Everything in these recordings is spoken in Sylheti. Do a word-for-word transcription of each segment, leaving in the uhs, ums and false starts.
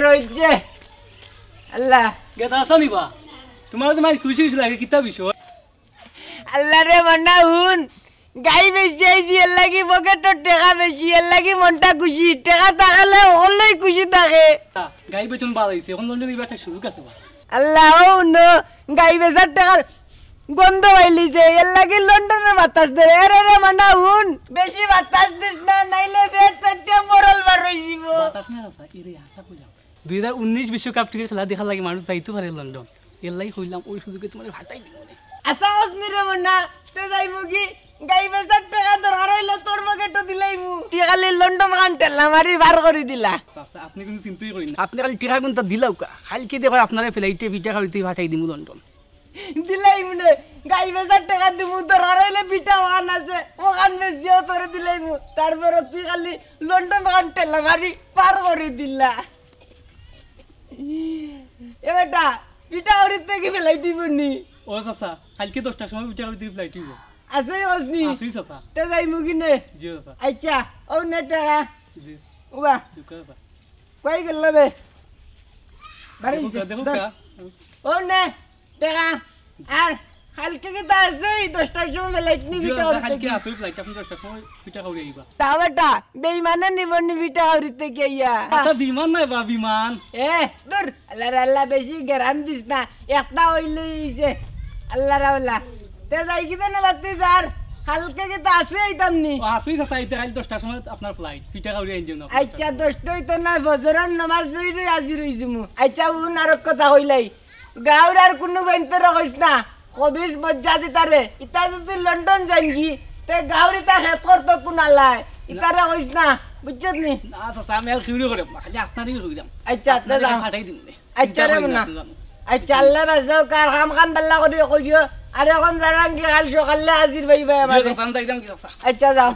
রইছে। আল্লাহ। গেদা আছা নি বা? তুমার তো মাঝে খুশি খুশি লাগে, কিতা বিষয়? আল্লাহ রে, মান্না হুন, গাই বেচি আইছি, এরলাগি পকেটর টেকা বেশি, এরলাগি মনটা খুশি। টেকা থাকলে হকলেউ খুশি থাকে। গাই বেচন বাদ আইছে, অখন লন্ডন ইবার একটা সুযোগ আছে বা। আল্লাহ, ও হুনো, গাই বেচার টেকার গন্ধ পাইলিছে, এরলাগি লন্ডনর বাতাস ধরে। এরে রে মান্না হুন, বেশি বাতাস দিস না, নাইলে পেট ফাটিয়া বরল বার অইযিবো। বাতাস না, আচ্ছা, এরে, আচ্ছা, কইলাম। দুই হাজার উনিশ বিশ্বকাপ ক্রিকেট খেলা দেখার লাগি মানুষ যাইতো পারে লন্ডন। এরলাগি কইলাম, ওই সুযোগে তুমারে ফাটাই দিমু নে। আচ্ছা, অসনি রে মান্না, তে যাইমু কি? গাই বেচার টেকা দরকার অইলে তোর পকেটো দিলাইমু। তুই খালি লন্ডন খান ঠেলা মারি বার করি দিলা। আচ্ছা, আপনে কুনু চিন্তাই করিন না। আপনে খালি টেকা কুনতা দিলাউক্কা। কাইলকে দেখো আপনারে ফ্লাইটে পিঠা খাওয়াইতে ফাটাই দিমু লন্ডন। দিলাইমু নে, গাই বেচার টেকা দিমু, দরকার অইলে পিঠা অখান আছে, অখান বেচিয়াও তোরে দিলাইমু। তারপরে তুই খালি লন্ডন খান ঠেলা মারি বার করি দিলা। এ বেটা, পিঠা খাওয়াইতে গি ফ্লাইট অইবো নি? ও চাচা, কাইলকে দশটার সময় পিঠা খাওয়াইতে গি ফ্লাইট অইবো। আছে অসনি? আছি চাচা। তে যাইমু কি নে? জি চাচা। আচ্ছা, অউ নে টেকা। জি। ওবা। শুক্রিয়া চাচা। কই গেল বে? বাড়ি দেখো কা, দেখো ধর। কা। অউ নে। টেকা। আর কাইলকে কিতা আছে? এই দশটার সময় ফ্লাইট নি জি, পিঠা খাওয়াইতে কাইলকে গি। আছে ফ্লাইট, আপনে দশটার সময় পিঠা খাওয়াই আইবা। তা বেটা, বেইমানে নিবো নি পিঠা খাওয়াইতে গিয়া? আচ্ছা, বিমান নায় বা, বিমান। এ, দূর, আল্লাহ রে আল্লাহ, বেশি গেরান দিস না। একটা অইলে অইছে। আল্লাহ রে আল্লাহ। তে যাই কিতা নে বাতি যার? কাইলকে কিতা আছে আইতাম নি? ও, আছি চাচা, আইতে কাইল দশটার সময় আপনার ফ্লাইট। পিঠা খাওয়াই আইন যাও না। আচ্ছা, দশটা অইতো না, ফজরর নামাজ পড়ি হাজির অইযিমু। আচ্ছা, হুন আরক কথা কইলাই। গাউর আর কুনু বাইন্তরে কইস না, খবিস বজ্জাত ইতারে। ইতা যুদি লন্ডন যাইন গি, তে গাউর ইতা খেত করতো কুনালায়? ইতারে কইস না, বুঝছত নি? না, চাচা, আমি আর কিউরি করি না, খালি আপনারেউ কইরাম। আচ্ছা, আচ্ছা, আপনারে যাও। ফাটাই দিমু নে। আচ্ছা রে, চিন্তা করিন না, মুন্না। আপনে যান। আচ্ছা, আল্লাহ বাচাউক, আর কাম খান বালা করি করিও। আর অখন যাইরাম গি, কাইল সকালে হাজির পাইবায় জি, আমারে। চাচা, আমি যাইরাম গি, চাচা। আচ্ছা, যাও।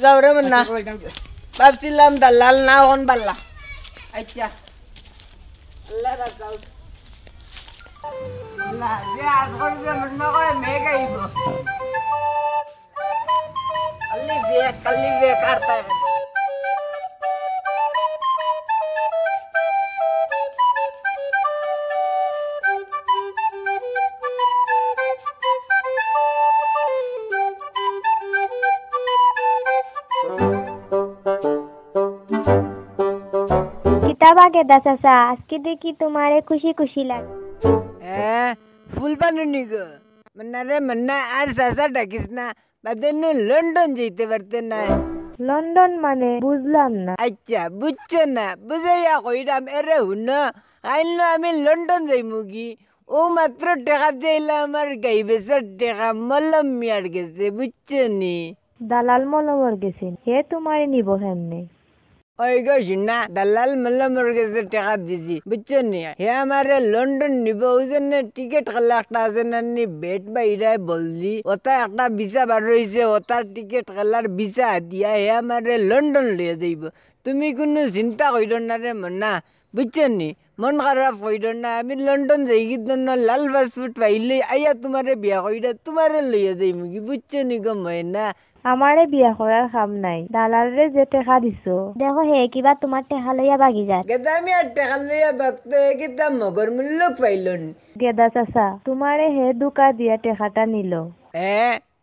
যাও রে মুন্না। আচ্ছা, যাইরাম গি। ভাবছিলাম দালাল না, অখন বালা। আচ্ছা। আল্লাহ বাচাউক। আল্লাহ, যে আজ করি যে মনে কয় মেঘ আইবো। খালি বেগ, খালি বেগ, আর তাই। কিতা বা গেদা চাচা, আজকে দেখি তুমারে খুশি খুশি লাগে। হ্যাঁ, ফুলবানু নি গো। মুন্না রে মুন্না, আর চাচা ডাকিস না। বাদে নু লন্ডন যাইতে পারতে নায়। লন্ডন মানে? বুঝলাম না। আচ্ছা, বুঝছো না? বুঝাইয়া কইরাম, এরে হুনো, কাইল নু আমি লন্ডন যাইমু গি। অউ মাত্র টেকা দিয়া আইলা আমার গাই বেচার টেকা মলম মিয়ার গেছে, বুঝছো নি? দালাল মলমর গেছে, হে তুমারে নিবো কেমনে? ওই গো হুনো, দালাল মলমর গেছে টেকা দিছি, বুঝছো নি? হে আমারে লন্ডন নিবো, অউ জন্য টিকেট কাটা একটা আছে না নি, বেট বাইরায় বলছি, ওটা একটা ভিসা বার অইছে, ওটার টিকেট কাটার ভিসা দিয়া হে আমারে লন্ডন লইয়া যাইবো। তুমি কুনু চিন্তা করিও না রে মুন্না, বুঝছো নি? মন খারাপ করিও না, আমি লন্ডন যাইগি, লাল পাসপোর্ট পাইলে আইয়া তুমারে বিয়া করিয়া তুমারে লইয়া যাইমু গি, বুঝছো নি গো ময়না? আমারে বিয়া করার কাম নাই, দালালরে যে টেকা দিছো। দেখো হে কিবা তুমার টেকা লইয়া ভাগি যার। গেদা মিয়ার টেকা লইয়া ভাগতো, হে কিতা মগর মুল্লুক পাইলো নি? গেদা চাচা, তুমারে হে ধুকা দিয়া টেকাটা নিলো। হে,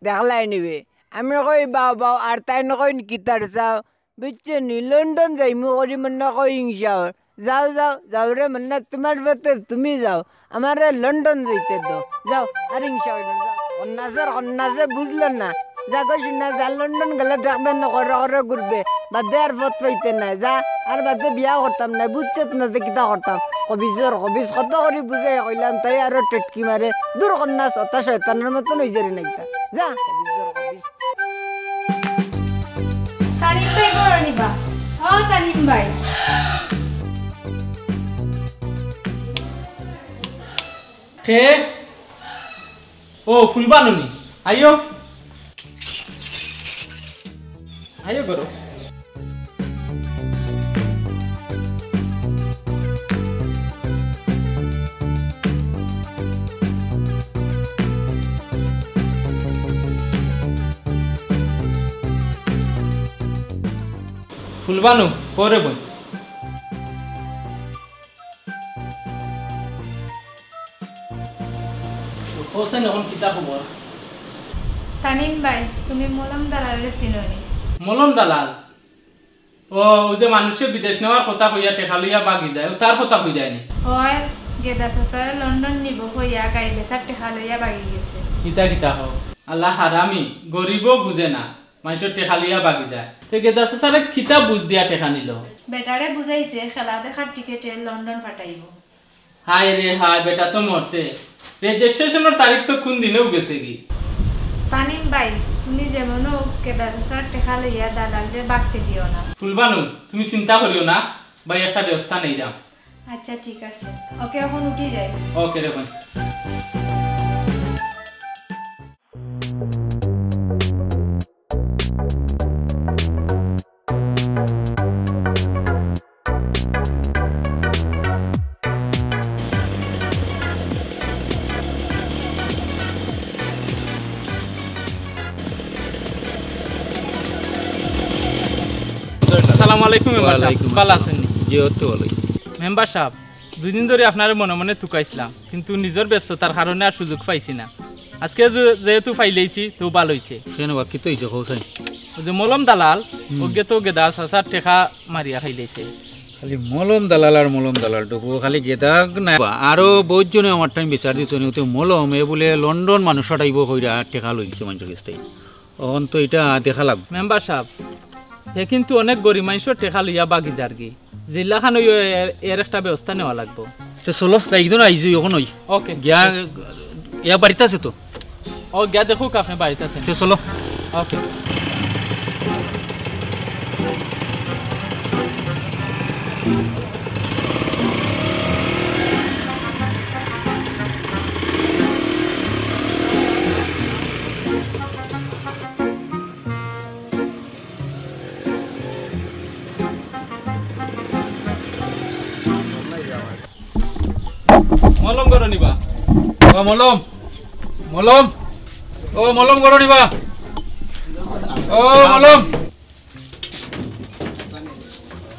দেখলায় নি বে, আমি কই বাও বাও, আর তাইন কইন কিতার চাও, বুঝছো নি? লন্ডন যাইমু করি মনে কয় হিংসা অর। যাও, যাও, যাও রে মুন্না, তুমার পথে তুমি যাও। আমারে লন্ডন যাইতে দেও। যাও, আর হিংসা অইলো না, যাও। কন্যাসর, কন্যাসে বুঝলো না। যা গো হুনো, যা লন্ডন গেলে দেখবে না, ঘরে ঘরে ঘুরবে। বাদে আর পথ পাইতে নায়। যা, আর বাদে বিয়া করতাম নায়। বুঝছত না যে কিতা করতাম। খবিসর খবিস কত করি বুঝাই কইলাম, তাই আরো টেটকি মারে। দূর কন্যাস, অতা শয়তানর মতন অইযারে নাইতা। যা, খবিসর খবিস। তানিম ভাই ঘরো নি বা? ও তানিম ভাই। কে? ও, ফুলবানু নি? আইও। আইও ঘরো। ফুলবানু, কও রে বইন। হোসেন, অখন কিতা খবর? তানিম ভাই, তুমি মলম দালালরে চিনো নি? মলম দালাল? ও, অউ যে মানষে বিদেশ নেওয়ার কথা কইয়া টেকা লইয়া বাগি যায়, অউ তার কথা কইরায় নি? অয়, গেদা চাচায় লন্ডন নিবো কইয়া গাই বেচার টেকা লইয়া বাগি গেছে। ইতা কিতা কও? আল্লাহ হারামি, গরিবও বুঝে না, মানষর টেকা লইয়া বাগি যায়। তে গেদা চাচারে কিতা বুঝ দিয়া টেকা নিলো? বেটারে বুঝাইছে খেলা দেখার টিকেটে লন্ডন পাঠাইবো। হায় রে হায়, বেটা তো মরছে। রেজিস্ট্রেশনর তারিখ তো কুন দিনেউ গেছেগি। তানিম ভাই, তুমি যেমন হোক গেদা চাচার টেকা লইয়া দালালরে বাগতে দিও না। ফুলবানু, তুমি চিন্তা করিও না, ভাই একটা ব্যবস্থা নেইরাম। আচ্ছা, ঠিক আছে। ওকে, অখন উঠি যাই। ওকে রে ভাই। আসসালামু আলাইকুম মেম্বার সাব, ওয়ালাইকুম ভালা আসসালাম। আছইন নি? জি, অত ভালা। মেম্বার সাব, দুইদিন ধরি আপনারে মনে মনে তুকাইছলাম, কিন্তু নিজর ব্যস্ততার কারণে আর সুযোগ পাইছি না। আজকে যে-, যেহেতু পাইলাইছি, তেউ ভালা অইছে। কেনে বা, কিতা অইছে, কও চাই? অউ যে মলম দালাল, হুম। অগুয়ে তো গেদা চাচার টেকা মারিয়া খাইলাইছে। খালি মলম দালাল আর মলম দালাল টুকু, খালি গেদা না, আরো বউত জনে আমার টাইম বিচার দিছইন, অউ তো মলম, এ বুলে লন্ডন মানুষ পাঠাইবো কইরা টেকা লইছে মানষর গেছ থাকি। অখন তো ইটা দেখা লাগবো। মেম্বার সাব, হে কিন্তু অনেক গরিব মানষর টেকা লইয়া বাগি যারগি। যেলাখান অইও এর, এর একটা ব্যবস্থা নেওয়া লাগবো। তে চলো, যাই একদিন আইজি অখন অই। ওকে। গিয়া, ইয়া বাড়িত আছে তো? ও, গিয়া দেখউক আপনে বাড়িত আছে। তে চলো। ওকে। মলম গরো নিবা। ও মলম, মলম, ও মলম গরো নিবা। ও মলম।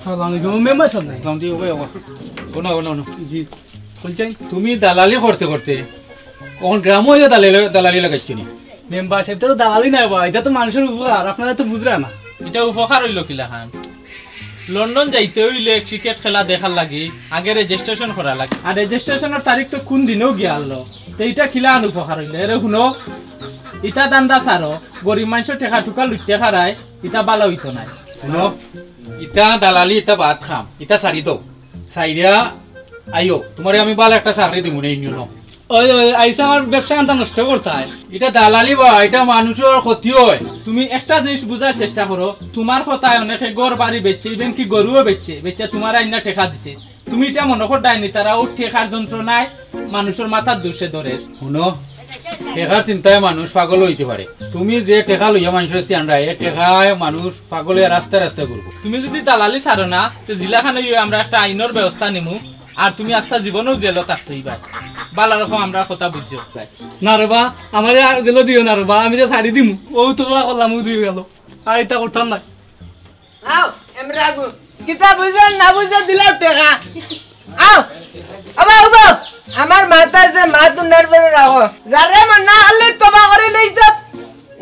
সালাম আলাইকুম, মেম্বার সাব নাই? সালাম দি, ওগো, ওগো। হুনো, হুনো, হুনো। জি, কইন চাইন? তুমি দালালি করতে করতে অখন গ্রামো অইয়া দালালি, দালালি লাগাইছো নি? মেম্বার সাব, ইটা তো দালালি নায় বা, ইটা তো মানষর উপকার, আপনারা তো বুঝরা না। ইটা উপকার অইলো কিলাখান? লন্ডন যাইতে অইলে ক্রিকেট খেলা দেখার লাগি আগে রেজিস্ট্রেশন করা লাগে। আর রেজিস্ট্রেশনর তারিখ তো কুন দিনেউ গিয়া হারলো। তে ইটা কিলাখান উপকার অইলো? এরে হুনো, ইতা ধান্দা ছাড়ো, গরিব মানষর টেকা টুকা লুটিয়া খারায়, ইতা ভালা অইতো নায়। হুনো, ইতা দালালি, ইতা বাদ কাম, ইতা ছাড়ি দেও। ছাড়িয়া আইও, তুমারে আমি ভালা একটা চাকরি দিমু নে, ইউনিয়নো। ওই, ওই, আইসা আমার ব্যবসা আনতা নষ্ট করতায়। ইটা দালালি বা, ইটা মানষর ক্ষতি অয়। তুমি একটা জিনিস বুঝার চেষ্টা করো, তুমার কথায় অনেকে ঘর বাড়ি বেচছে, even কি গরুও বেচছে, বেচিয়া তুমারে আইনা টেকা দিছে। তুমি ইটা মনো কররায় নি, তারা অউ টেকার যন্ত্রণায় মানষর মাথার দুষে ধরে। হুনো, টেকার চিন্তায় মানুষ পাগল অইতে পারে। তুমি যে টেকা লইয়া মানষর গেছ থাকি আনরায়, এ টেকায় মানুষ পাগল অইয়া রাস্তায় রাস্তায় ঘুরবো। তুমি যুদি দালালি ছাড়ো না, তে যেলাখান অইও আমরা একটা আইনর ব্যবস্থা নিমু। আর তুমি আস্তা জীবনও জেলো থাকতে অইবায়। ভালা রকম আমরার কথা বুঝিও। না রে বা, আমারে আর জেলো দিও না রে বা, আমি যে ছাড়ি দিমু, অউ তো বা করলাম, অউ দিয়া গেলো, আর ইতা করতাম না। আও, এমরা গু, কিতা বুঝো না বুঝো, দিলাও টেকা। আও, আবা, উবা, আমার মাথায় যে মাত উনার পরে রাখো। যারে মন না হারলে তবা করি লইছ।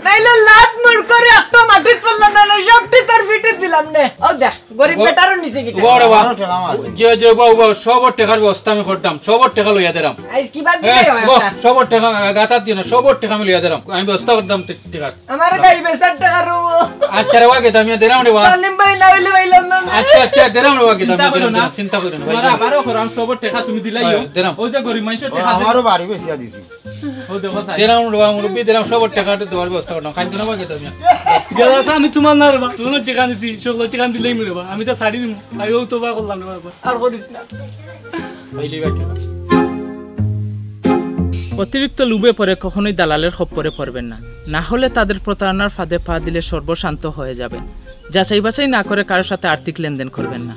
নাইলে লাত মুড় করি একটা মাটিত পড়লা না, না, সবটি তোর পিঠিত দিলাম নে। ও দেখ, গরিব ও, বেটারও নিচে গিটা। ওরে বা। আমারও টেকা আমার আছে। যে, যে, বা, বা, সবর টেকার ব্যবস্থা আমি করতাম, সবর টেকা লইয়া দিরাম। আইজ কিবা এ, দিলে হয় বা, একটা। সবর টেকা গাতাত দিও না, সবর টেকা আমি লইয়া দিরাম। আমি ব্যবস্থা করতাম টে-, টেকার। আমার গাই বেচার টেকা রো। আচ্ছা রে বা, গেদা মিয়া, দিরাম রে বা। তালিম ভাই না অইলে পাইলাম না। আচ্ছা, আচ্ছা, দিরাম রে বা, গেদা মিয়া, চিন্তা করো দিরাম, না। দিরাম, চিন্তা করো না। তোমার আবারও করাম, সবর টেকা তুমি দিলাইও। হ্যাঁ, দিরাম। ওই যে গরিব মানুষের ও, টেকা দিলাম। আমারও বাড়ি বেচিয়া দিছি। ও দেখো চাই। দিরাম রে বা, মুরব্বি, দিরাম, সবর টেকা দেওয়ার ব্যবস্থা করলাম। খাইতে না বা, গেদা মিয়া। গেদা আছে, আমি তোমার না রে বা, তোমার টেকা নিছি, সব টেকা আমি দিলাইমু রে বা, আমি তো ছাড়ি দিমু। আইও তো বা করলাম রে বা। আর করিস না। অতিরিক্ত লোভে পড়ে কখনোই দালালের খপ্পরে পড়বেন না, না হলে তাদের প্রতারণার ফাঁদে পা দিলে সর্বস্বান্ত হয়ে যাবেন। যাচাই বাছাই না করে কারোর সাথে আর্থিক লেনদেন করবেন না।